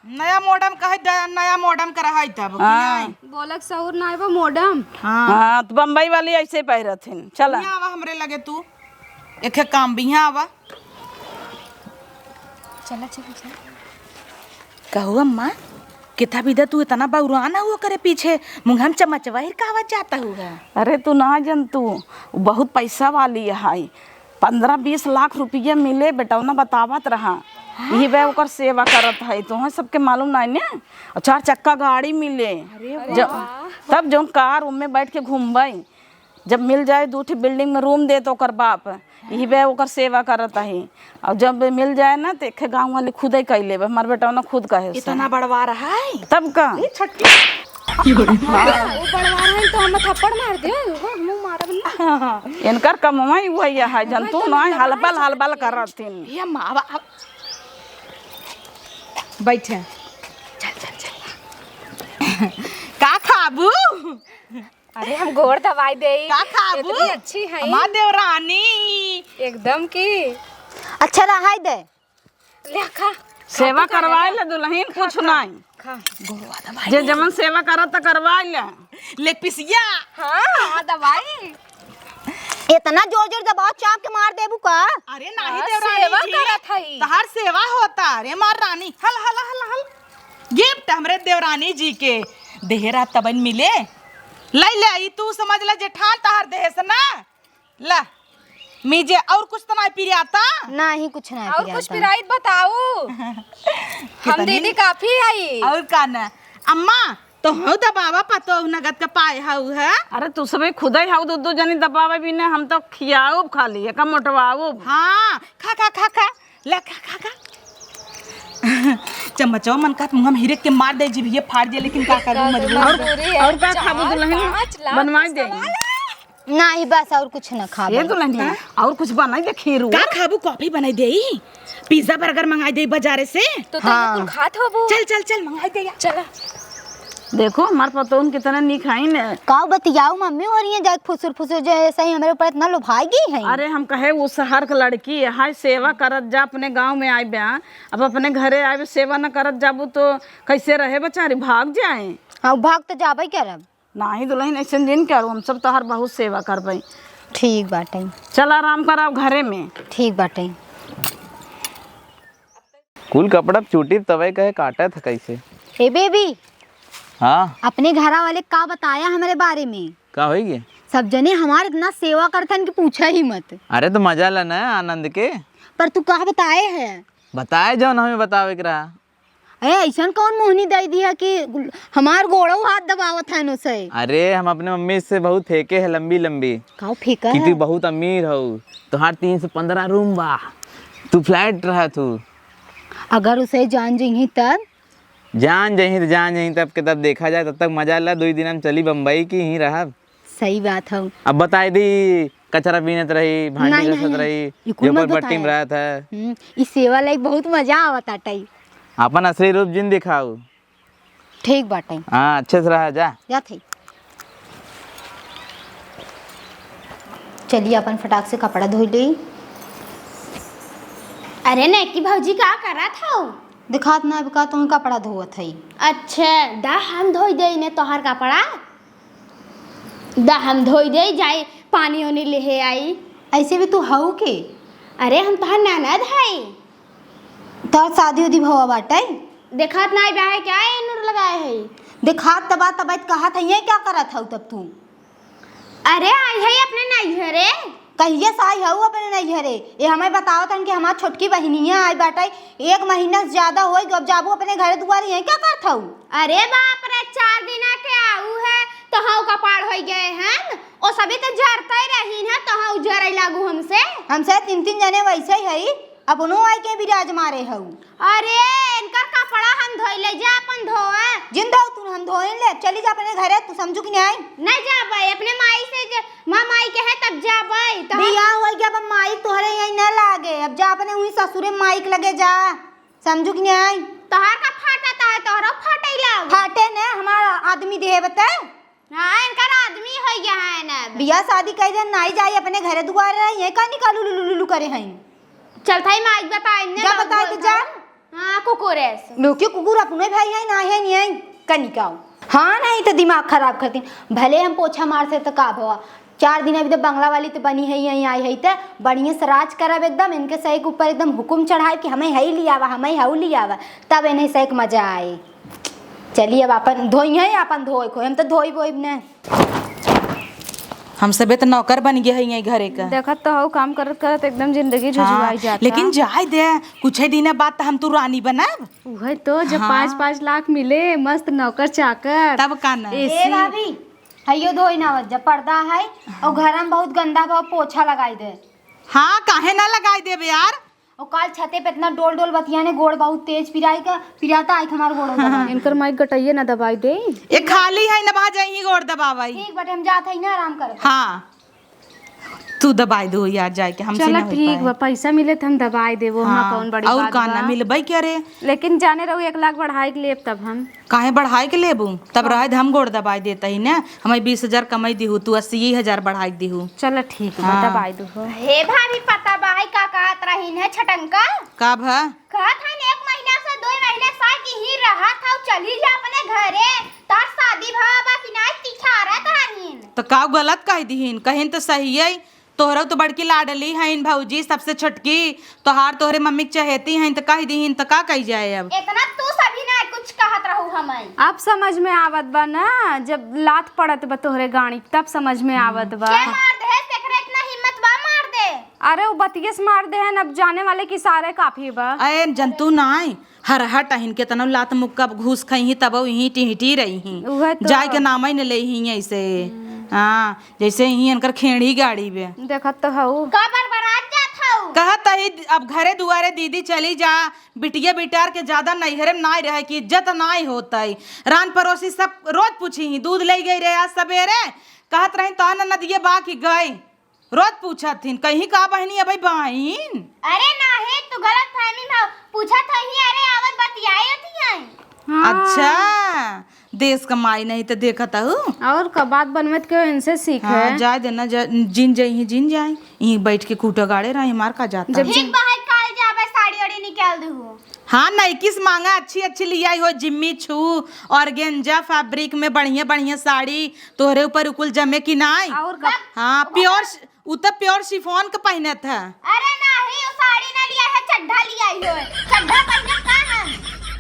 नया modern कहे, द-, नया modern का रहा तब, कि हाँ। नाय? बोलक सहूर नाय बा modern। हाँ। हाँ, तो बम्बई वाली ऐसे ही पहिरत हिन। चला। यहाँ आवा हमरे लगे तू, एक काम भी यहाँ आवा। चला, चला, चला। कहू अम्मा, किता बिदा तू इतना बौरान हुआ करे पीछे, मुँह में चमचवा हिरकावत जाता हुआ। अरे तू ना जन तू, उ बहुत पैसा वाली है, पन्द्रह बीस लाख रुपया मिले, बेटौना बतावत रहा। हाँ। यही बे ओकर सेवा करत है, तोहन सबके मालूम नहीं ने? और चार चक्का गाड़ी मिले। अरे जब, वाह। तब जौन कार उनमें बैठ के घूमबे, जब मिल जाए दू ठे building में room दे तो ओकर बाप, यही बे ओकर सेवा करत ही। और जब मिल जाए ना तो एक गाँव वाली खुदे कई लेबे, हमार बेटौना खुद कहे उसे। इतना बड़वा रहा है। तब का? ये छोटकी। हाँ, वो बड़वा रहा है तो हम थप्पड़ मार दे, वो मुँह मारब ना। इनकर कमवा ही वही है, जन तू ना हलबल हलबल करत हिन। ये मावा, अब बैठे। चल, चल, चल। का खाबू? अरे, हम गोड़ दबाई देई। का खाबू? इतनी अच्छी है। हमार देवरानी। एकदम की। अच्छा, रहाई दे। ले, खा। सेवा खा, तू खा, करवाए ले। ले दुल्हन, खा, कुछ खा, नहीं। खा। जे जमन सेवा करत त करवाए ले। Leg piece या। हाँ, हाँ, दबाई। इतना जोर जोर दबाओ, चाप के मार देबू का? अरे, नाही हाँ, देवरानी सेवा जी। करत हई। तहार सेवा होता। अरे, मार रानी। हल, हल, हल, हल। Gift हमरे देवरानी जी के देहरा तबन मिले। लै ले, ई तू समझ ले जेठान तहार देह से ना। ला, मीजे और कुछ तो नहीं पिरियाता? नहीं, कुछ नहीं और कुछ पिरियाता। पिराइत बताऊ। हम कितनी दीदी काफी आई। और का ना? अम्मा, तो हऊ दबावा पतो नगद के पाए हऊ है? अरे तू सबे खुदे हऊ दू दू जनी दबावे भी ना, हम तो खियाऊब खाली, एका मोटवाऊब। हाँ, खा, खा, खा, खा। ला, खा, खा, खा। चम्मचवा मन का मुँह में हिरक के मार दे, जीभिये फाड़ दे, लेकिन का करू, मजबूर। और, मजबूरी है। और का खाबू दुल्हन? बनवाई दे। नहीं, बस और कुछ ना खाबे। ये दुल्हनिया, हाँ? और कुछ बनाई दे, खीरू। का खाबू? Coffee बनाई देई, pizza burger मंगाई देई बाजारे से। तो, तो हाँ। ये कुल खात होबू। चल, चल, चल, मंगाई दे यार। चला। देखो, हमार पतोहन कितना नीक हईन। का बतियाऊ मम्मी, और ये जाके फुसुर फुसुर जो है, ऐसा ही हमरे ऊपर इतना लुभाई गई है। अरे, हम कहे, वो शहर के लड़की है, हाय, सेवा करत जा, अपने गाँव में आए बा, अब अपने घरे आए, सेवा न करत जाबू तो कैसे रहे बेचारी, भाग जाए। हाँ, भाग तो जाबे करब। नाही दुल्हन, ऐसे जिन करू, हम सब तोहार बहुत सेवा करबे। ठीक बाटे। चल आराम कराओ घरे में। ठीक बाटे। कुल कपड़ा चूटी तवे कहे काटत ह कैसे? ए बेबी। हाँ। अपने घरा वाले का बताया हमरे बारे में? का होई गे? सब जने हमार इतना सेवा करथन कि पूछा ही मत। अरे तो मजा लेना है आनंद के। पर तू कहा बताए है? बताए जौन हमें बतावे के रहा। ए, ऐसन कौन मोहनी दे दी है कि हमार गोड़ो हाथ दबावत है नो से? अरे, हम अपने मम्मी से बहुत फेंके है लंबी लंबी। काउ फेंका कि है? तू बहुत अमीर हो, तोहार तीन सौ पन्द्रह रूम बा, तू फ्लैट रहा तू। अगर उसे जान जइही तब? जान जइही तो जान जइही तब के तब देखा जाए, तब तक मजा ला। दो दिन हम चली बम्बई की ही रहब। सही बात हौ। अब बताई दी, कचरा बीनत रही, भांडी नहीं, घसत नहीं, रही, ई कुल मत जोकर बट्टी में बताया। रहत है। हम्म, ई सेवा लाई बहुत मजा आवत आटई। अपन असली रूप जिन दिखाऊ। ठीक बाटई। हाँ, अच्छे से रहा जा। जात हई। चलिए अपन फटाक से कपड़ा धोई लेई। अरे नैकी भौजी का करत हौ? दिखात ना अब का तुम कपड़ा धोवत हई। अच्छा, दा हम धोई देई ने तोहार कपड़ा। दा हम धोई देई, जाई पानी ओनी लेहे आई। ऐसे भी तू हऊ के? अरे हम तोहार ननद हई। तोहार शादी उदी भवा बाटई? देखात नाई बा है क्या एनुर लगाए है? देखात त बा, तब कहत हई, ये क्या करत हऊ तब तू? अरे आई है अपने नैहरे। कहिए से आई हऊ अपने नैहरे? ये हमें बतावत हन कि हमार छोटकी बहिनिया आई बाटई, एक महीना से ज्यादा होई, अब जाबू अपने घरे दुआरे, ये क्या करत हऊ? अरे बाप रे, चार दिना के आऊ है, तोहऊ कपार होई गए हन। ओ सभी तो जरते रही है, तोहऊ जरे लागू हमसे। हमसे तीन तीन जने वैसे ही हई, अपनो आई के बिराज मारे हऊ। अरे, इनकर कपड़ा हम धोई ले जा, अपन धोए। जिन धो तू, हम धोइन ले, चली जा अपने घरे, तू समझू कि नहीं? नहीं जाबे, अपने माई से ज-, माँ माई के है तब जाबे। तो हम बियाह होई गया, अब माई तोहरे यहीं न लागे, अब जा अपने वहीं ससुरे माई के लगे जा। समझू कि नहीं? तोहार का फाटत है, तोहरो फाटै लाग। फाटे ने, हमार आदमी देहे बते। हाँ, इनकर आदमी होई गया है ना अब। बियाह शादी कई दिन नाई जाई, अपने घरे दुआरे रही, ये का निकालू लुलु लुलु करे हैं। चल थाई माई बताई ने जा, बाबू बताई तो बोल जा। हाँ, कुकुर है ऐसे। लो, क्यों कुकुर अपने भाई है, ना है, नहीं है, का निकाओ। हाँ, नहीं तो दिमाग खराब करती। भले हम पोछा मार से तो का भवा, चार दिन अभी तो बंगला वाली तो बनी है, यहीं आई है, तो बढ़िया से राज करब एकदम, इनके सही के ऊपर एकदम हुकुम चढ़ाए कि हमें हई लियावा, हमें हऊ लियावा, तब इन्हें सही के मजा आए। चलिए अब अपन धोई है, अपन धोए को, हम तो धोई बोई ने। हम सबे तो नौकर बन गए हैं यही घरे का। देखत तो हऊ, काम करत करत एकदम जिंदगी हाँ, झुझुआई जाता। लेकिन जाए दे, कुछ ही दिन बाद तो हम तू रानी बनब। उहे तो, जब हाँ। पाँच पाँच लाख मिले, मस्त नौकर चाकर। तब का ना? ए एसी। भाभी, हइयो धोई ना आवत जा, पर्दा है और घर में बहुत गंदा बा, पोछा लगाई दे। हाँ, काहे ना लगाई देबे यार? और काल छते पे इतना डोल डोल बतियाने, गोड़ बहुत तेज पिराई का, पिराता आई हमार गोड़ दबाई। इनकर माई गटइये ना दबाई दे। ए खाली है ना, बा जाई गोड़ दबावाई। ठीक बटे, हम जात हई ना आराम करत। हाँ, तू दबाई दो यार, जाए के हमसे चला ना हो ठीक पाए। बा, पैसा मिले तो हम दबाई देबो, हाँ, हमार कौन बड़ी और बात का ना बा। मिलबे क्या रे? लेकिन जाने रहू, एक लाख बढ़ाई के लेब तब हम। काहे बढ़ाई के लेबू? तब रहे दे, हम गोड़ दबाई देत ही ना। हमें बीस हजार कमाई दिहू, तू अस्सी हजार बढ़ाई दिहू। चल ठीक बा, हाँ। दबाई दू हो। हे भाभी, पता बा है का कहत रहीन है छटंका? का भा? कहत हन एक महीना से दो महीना से कि ही रहत हऊ, चली जा अपने घरे, तार शादी भवा बा कि नाई, तिखारत रहीन। तो का गलत कह दिहीन? कहिन तो सही है, तोहरउ तो बड़की लाडली हईन भौजी, सबसे छोटकी, तोहार तोहरे मम्मी के चहेती हईन, त कहि दिहिन, त का कही जाए अब? इतना तू सभी ना कुछ कहत रहू हमें। अब समझ में आवत बा ना, जब लात पड़त बा तोहरे गाड़ी, तब समझ में आवत बा। के मार दे, तेकरे इतना हिम्मत बा, मार दे। अरे, वो बतिये से मार दे हन, अब जाने वाले के इशारे काफी बा। अरे, जंतु नाई, हर हट अहिन केतनो लात मुक्का घूस खइहीं, तबउ इहीं टिहिटी रही। उहे तो। जाए के नाम ही न लेही ऐसे। हम्म। हाँ, जैसे ही इनकर खेड़ी गाड़ी बे। देखत तो हऊ। का बरबरात जात हऊ? कहत ही, अब घरे दुआरे दीदी चली जा, बिटिया बिटार के ज्यादा नैहरे में नाई रहे कि इज्जत नाई होतई। रान पड़ोसी सब रोज पूछिहीं, दूध ले गई रहे आज सबेरे, कहत रही तो ननदिये बा कि गई। रोज पूछत हिन, कहीं का बहिनी अबे बहिन? अरे नाही, तू गलत फहमी में हो। पूछत हई, अरे आवत बतियाए थी आई। हाँ। अच्छा, देश का माई नहीं तो देखत हूँ। और का बात बनवत के इनसे सीख हाँ, है। जाए देना, जा, जिन जाई ही जिन जाए, यहीं बैठ के खूटा गाड़े रहे, हमार का जाता। जब ठीक बा, है काल जाबे साड़ी ओड़ी निकाल दू। हाँ, नैकिस मांगा अच्छी अच्छी लियाई हो, जिम्मी छू, organza fabric में बढ़िया बढ़िया साड़ी, तोहरे ऊपर उ कुल जमे कि नाई? और का? हाँ, pure, उ त pure chiffon के पहिनत है। अरे नाही, उ साड़ी ना लिया है, चड्ढा लिया ही हो। चड्ढा पहिनत का हम?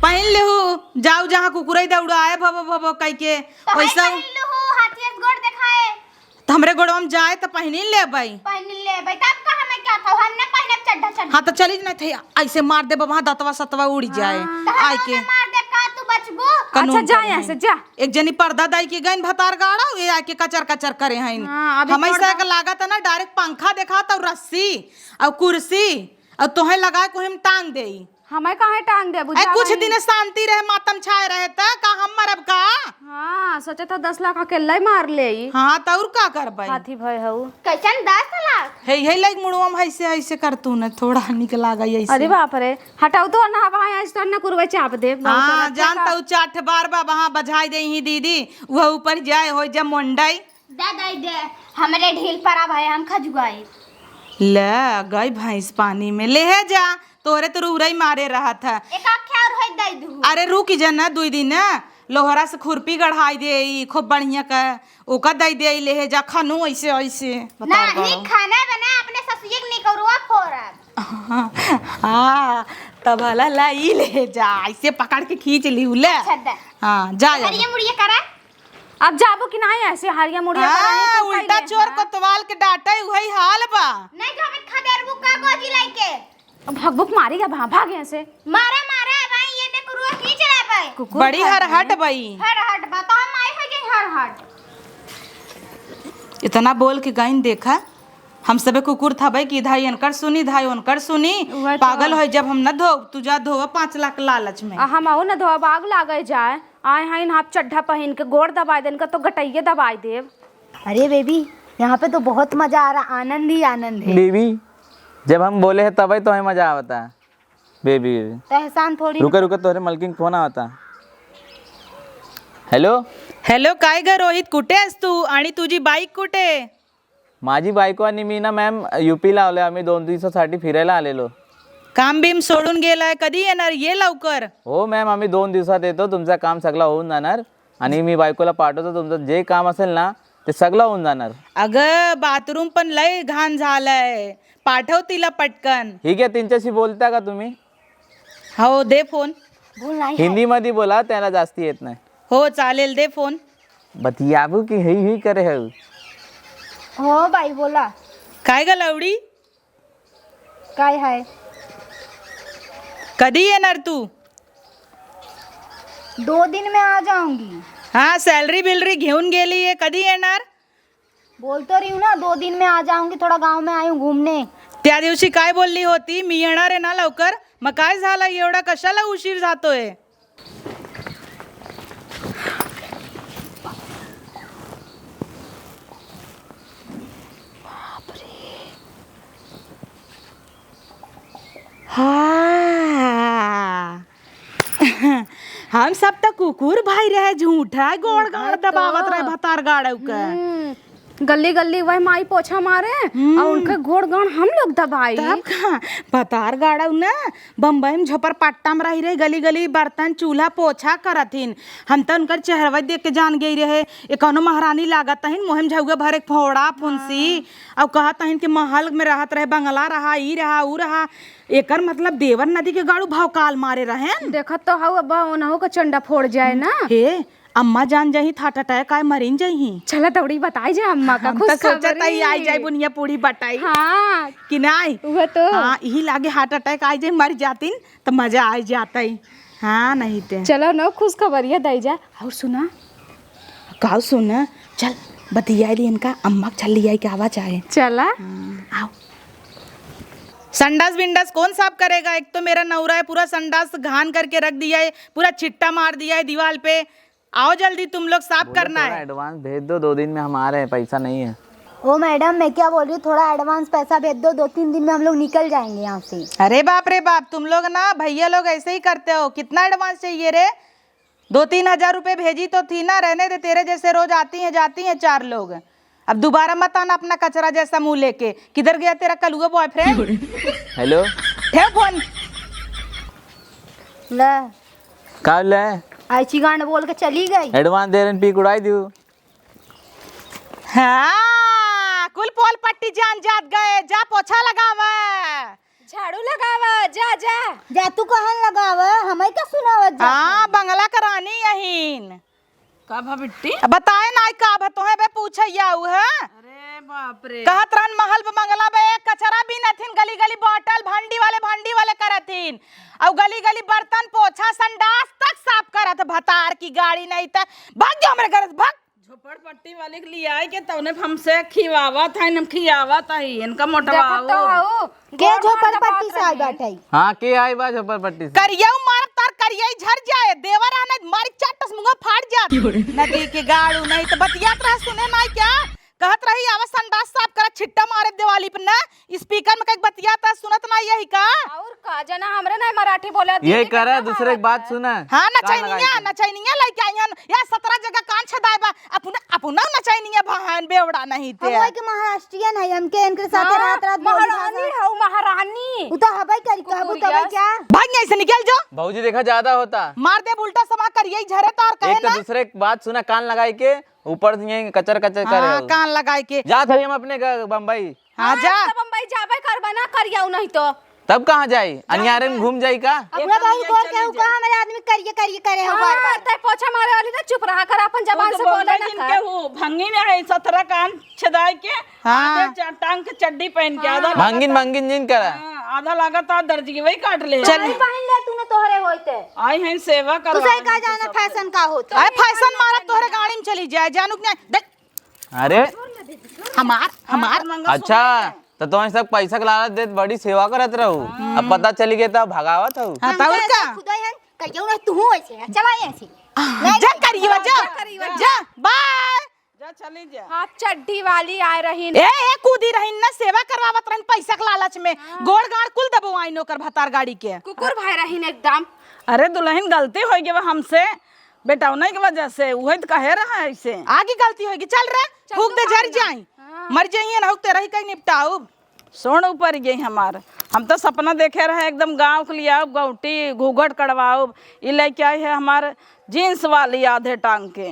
पहिन लेहू, जाऊ जहाँ कुकुरई दौड़ाए भबो भबो कह के, तो वैसा पहिन लेहू, हाथी से गोड़ दिखाए। त हमरे गोड़वा में जाए त पहिनी लेबै। पहिनी लेबै, तब का हमें क्या था? हम न पहिनब चड्ढा, चड्ढा। हाँ, तो चली ना थे, ऐसे मार दे बबा, दतवा सतवा उड़ जाए। हाँ। आय के। मार दे का, तू बचबू? कानून अच्छा, जा करे यहाँ हैं। से, जा। एक जनी पर्दा दाई के गइन भतार गाड़ा, ये आके कचर कचर करे हैं। हाँ, अभी हमें पर्दा से लागत है ना, direct पंखा देखा तो रस्सी और कुर्सी और तोहे लगा को हम टांग देई। हमें काहे टांग देबू? ए, जा कुछ वहीं। दिन शांति रहे, मातम छाए रहे, त का हम मरब का? हाँ, सोचे तो दस लाख अकेले ही मार ले। हाँ, त और का करबै? हाथी भय हऊ। कैसन दस लाख? हे, हे, लाइक मुड़वा में ऐसे, ऐसे कर तू न, थोड़ा निक लागा ऐसे। अरे बाप रे, हटाऊ तो ना, वहाँ आज तो न कुरवे चाप दे। हाँ, जान तो चाठ बार बा, वहाँ बजाई दे ही दीदी, वह ऊपर जाए हो जब मोंडई। दे, दे, दे, हमरे ढील पर अब है, हम खजुआई। ले गई भैंस पानी में, ले है जा, तोरे तो रुरई मारे रहत है। एक आखे और होई दे दू। अरे रुक जा ना, दुई दिन लोहरा से खुरपी गढ़ाई दे, ई खूब बढ़िया का, ओका दे दे, ले है जा, खानू ऐसे, ऐसे। बता नहीं, खाना बना, अपने ससुए के निकरुआ फोड़ब। हाँ, हाँ, तब हला ला ई ले जा, ऐसे पकड़ के खींच ली ले। अच्छा, दे। हाँ, जा, जा। अरे ये मुड़िया करा। अब जाबू कि नाही ऐसे हरिया मुड़िया हाँ, पर आए तो उल्टा कइले चोर हैं। कोतवाल के डांटे उहई हाल बा। नहीं तो हमें खदेरबू का गोजी लाइके। अब भगबुक मारी का भाग यहाँ से। मारे, मारे भाई, ये देख रुआ खींच रहा भाई। कुकुर बड़ी खाए हरहट हैं। बई। हरहट बा, तो हम आई हो जाई हरहट। इतना बोल के गइन देखा, हम सबे कुकुर था भाई कि धाई इनकर सुनी, धाई उनकर सुनी। उहे तो। पागल हो जब हम न धोब, तू जा धोवा पाँच लाख लालच में। आ हम आऊ न धोब, आग लागे जाए। आए हैं इन हाफ चड्ढा पहिन के, गोड़ दबाई देन का तो गटइये दबाई देब। अरे बेबी, यहाँ पे तो बहुत मजा आ रहा, आनंद ही आनंद है। बेबी, जब हम बोले हैं तबे तो हमें मजा आवता है। बेबी, बेबी। तो एहसान थोड़ी रुका, रुका, तोहरे मलकिन फोन आवता। हेलो। हेलो, काय ग रोहित, कुठे आहेस तू? आणि तुझी बाईक कुठे? माझी बायको आणि मी ना मॅम यूपीला आलोय, आम्ही दोन दिवसासाठी फिरायला आलेलो. काम बीम सोडून गेलाय, कधी येणार? ये लवकर. हो मॅम, आम्ही दोन दिवसात येतो, तुमचं काम सगळं होऊन जाणार. आणि मी बायकोला पाठवतो, तुमचं जे काम असेल ना ते सगळं होऊन जाणार. अगं, बाथरूम पण लय घाण झालंय, पाठव तिला पटकन. ठीक आहे, त्यांच्याशी बोलता का तुम्ही? हो, दे फोन. बोल नाही. हिंदीमध्ये बोला, त्याला जास्ती येत नाही. हो, चालेल, दे फोन. बतियाबू की हुई हुई करे हो? हो बाई, बोला. काय ग लवडी? काय हाय? कधी येणार तू? दो दिन में आ जाऊंगी. हा, सॅलरी बिलरी घेऊन गेली आहे, कधी येणार? बोल तो रही हूँ ना, दो दिन में आ जाऊंगी, थोड़ा गांव में आई हूँ घूमने. त्या दिवशी काय बोलली होती, मी येणार आहे ना लवकर? मग काय झालं, एवढा कशाला उशीर जातोय? हाँ. हम सब त कुकुर भाई रहे, झूठा गोड़ गाड़ दबावत रहे भतार गाड़ू के. हम्म, गली गली वह माई पोछा मारे, हम्म। और उनके गोड़ गाड़ हम लोग दबाई। तब का, भतार गाड़ू ना, बम्बई में झोपड़ पट्टा में रही रही, गली गली बर्तन चूल्हा पोछा करत हिन। हम त उनकर चेहरवा देख के जान गई रहे, ये कौनो महारानी लागत हिन, मुँह में झउआ भरे फोड़ा फुंसी, हाँ। और कहत हिन कि महल में रहत रहे, बंगला रहा, ई रहा, ऊ रहा। एकर मतलब देवर नदी के गाड़ू भौकाल मारे रहेन। देखत तो हऊ अब ओनहु के चंडा फोड़ जाए ना। हे, अम्मा जान जाही, heart attack आए, मरिन जाही। चला दौड़ी बताई जा अम्मा का हम खुश तो सोचत खबरी। आई, आई जाए बुनिया पूड़ी बटाई। हाँ। कि नाई? उहे तो। हाँ, यही लागे heart attack आई जाए, मर जातिन तो मजा आई जाता ही। हाँ, नहीं ते। चलो न, खुश खबरिया दई जा। और सुना, काऊ सुन, चल बतिया ली इनका, अम्मा के चल लिया के आवा चाहे। चला। हाँ, आओ। संडास बिंडास कौन साफ करेगा? एक तो मेरा नौरा है, पूरा संडास घान करके रख दिया है, पूरा छिट्टा मार दिया है दीवार पे। आओ जल्दी, तुम लोग साफ बोलो, करना थोड़ा है। एडवांस भेज दो, दो दिन में हम आ रहे हैं, पैसा नहीं है। ओ मैडम, मैं क्या बोल रही हूँ, थोड़ा एडवांस पैसा भेज दो, दो तीन दिन में हम लोग निकल जाएंगे यहाँ से। अरे बाप रे बाप, तुम लोग ना भैया लोग ऐसे ही करते हो। कितना एडवांस चाहिए रे? दो तीन हजार रुपए भेजी तो थी ना, रहने दे, तेरे जैसे रोज आती हैं जाती हैं चार लोग। अब दोबारा मत आना अपना कचरा जैसा मुंह लेके। किधर गया तेरा कलुआ बॉयफ्रेंड? हेलो। ठेव फोन। ले। का ले? ऐसी गांड बोल के चली गई। एडवांस दे रहे, पी के उड़ाई दियो। हाँ, कुल पोल पट्टी जान जात गए, जा पोछा लगावा। झाड़ू लगावा, जा, जा। जा तू कहन लगावा, हमें का सुनावत जा। हाँ, बंगला का रानी यहीन। का भा बिट्टी? अब बताए नाई का भा, तोहे बे पूछे या उ है। अरे, बाप रे। कहत रहन महल बंगला बे, कचरा बीनथिन, गली गली बॉटल, भंडी वाले, भंडी वाले करथिन। अउ गली गली बर्तन, पोछा, संडास तक साफ करत भतार की गाड़ी नहीं त भाग जाओ हमरे घर से, भाग। झोपड़पट्टी वाले के लिए आए के तौने हमसे खियावत है, हम खियावत है, इनका मोटवाओ। देखत तो हऊ, के गोड़ हाथ झोपड़पट्टी दबावत से आए रही। बाटे? हाँ, के आई बा झोपड़पट्टी से? करियऊ मारब तार करियई झर जाए, देवर आने मारी चाटस मुंह फाट जात। नदी के गाड़ू नहीं तो बतियात रह सुने ना क्या? कहत रही आवा संडास साफ करा छिट्टा मारे दिवाली पे ना, स्पीकर में कहीं बतियात रह सुनत ना यही का? और का जना हमरे ना मराठी बोले यही करे, दूसरे की बात सुना। हाँ, कान लगाई नचैनिया, के। नचैनिया लइके आई हन, या सतरा जगह कान छेदाए बा, अपना, अपना नचैनिया बहन बेवड़ा नहीं हम ते। वही के महाराष्ट्रियन है, हमके इनके साथे हाँ, रात रात बोली महारानी भाषा। हऊ, महारानी। उ तो हबई करी, कहबू कुकुरिया। तबे क्या? भाग यहीं से निकल जाओ। भौजी देखा ज्यादा होता। मार दे उल्टा समा कर यही झरे तार कहे एक तो ना। दूसरे की बात सुना कान लगाई के, ऊपर से यहीं कचर कचर करे हाँ, हो। कान लगाई के। जात हई हम अपने घर बम्बई। हाँ, हाँ, जा। तो बम्बई जाबे करबा ना करियऊ नहीं तो। तब कहाँ जाई? अनियारे में घूम जाई का? अपना एक बाबू अनिया गोर के चली उ जाई। कहाँ मेरे आदमी करिए करिए करे हो बार हाँ, बार। तै पोछा मारे वाली ना चुप रहा कर, अपन जबान खुद से बोले बम्बई ना जिनके कर। हो, भंगी ना है, सतरा कान छेदाए के, हाँ। आधे चा-, टांग के चड्डी पहन के, हाँ। आधा भंगिन, लागत भंगिन जिन करा। हाँ, आधा लागत आ दर्जी वही काट ले। चल। साड़ी पहन ले तूने तोहरे होइते। आई हैं सेवा तू करवा सही कहा जाना फैशन का होता। आए फैशन मारत तोहरे गाड़ी में चली जाए, जानू कि नहीं? देख। अरे। हमार, हमार। अच्छा, तो तुम सब पैसा के लालच देत बड़ी सेवा करत रहू। अब पता चली गया तो भगावत हऊ। हाँ, तो और का? खुदा है, कहियो ना तू ऐसे है, चला ऐसे। जा करियो, जा। जा, बाय। जा, चली जा। हाफ चड्डी वाली आए रही। ए, ए, कूदी रही ना, सेवा करवावत रही पैसा के लालच में। हाँ। गोड़ गाड़ कुल दबवाइन ओकर भतार गाड़ी के। कुकुर भाई रही एकदम। अरे दुल्हन, गलती होइ गई हमसे, बेटौना के वजह से, उहे तो कहे रहा है ऐसे। आगे गलती होगी, चल रे, चल फूक तू दे, झर जाई। हाँ। मर जाइए ना, तेरा ही कहीं निपटाऊ। सोन ऊपर गई हमार। हम तो सपना देखे रहे एकदम गाँव के लिए आउब, गौटी, घूघट कड़वाउब। ई लइके आई है हमार जींस वाली आधे टांग के।